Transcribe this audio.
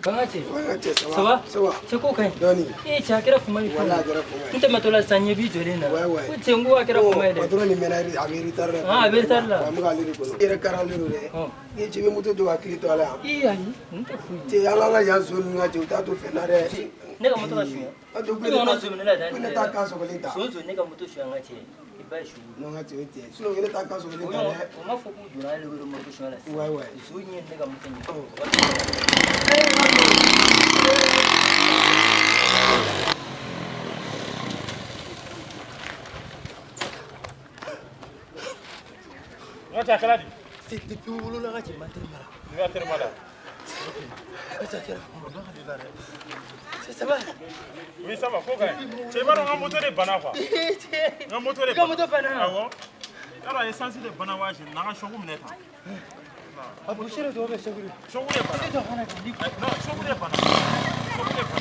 Banga cɛ. Ouais, cɛ, ça va? Ça va? Ça va. Cɛ ko ka ɲi. Dɔɔni. E cɛ a kɛra fuma ye. Wala a kɛra fuma ye. N tɛmɛtɔ la sisan ɲɛ b'i jɔlen na. Ouais, ouais. Ko cɛ n ko a kɛra fuma ye dɛ. Patron nin mɛnna a bɛ retard la. Ah, a bɛ retard la. Wa n bɛ k'ale de kɔnɔ. I yɛrɛ karalen don dɛ. Ɔn. Ni cɛ bɛ moto jɔ ka hakili to a la yan. Ii ayi n tɛ foyi. Cɛ an k'an ka yan zon ninnu ka cɛ u t'a to fɛn na dɛ. Ne ka moto ka suɲɛ. A to Ne ka moto suɲɛ ne la ko ne t'a kan sɔgɔlen ta. Son son ne ka moto suɲɛ n ka cɛ. I ba ye su. Non n ka cɛ o tiɲɛ. Sinon ne t'a kan sɔgɔlen ta dɛ. O ma fɔ k'u donna ale yɛrɛ moto suɲɛ la sisan. Ouais, ouais. Zon ye ne ka moto ɲɛ. N ka cɛ a kɛra di? Depuis n wolola n ka cɛ ma teri mara. I ka teri mara. N ka cɛ a kɛra fuma ye. Ça va? Oui, ça va, ko ka ɲi. Cɛ i b'a dɔn n ka moto de banna quoi. N ka moto de I ka moto banna? Awɔ. Yarɔ essence de banna wa na n ka choc minɛ tan. A bon sere dɔw bɛ segu. Choc de banna. E jɔ kana kan. Non, choc de banna. Choc de banna.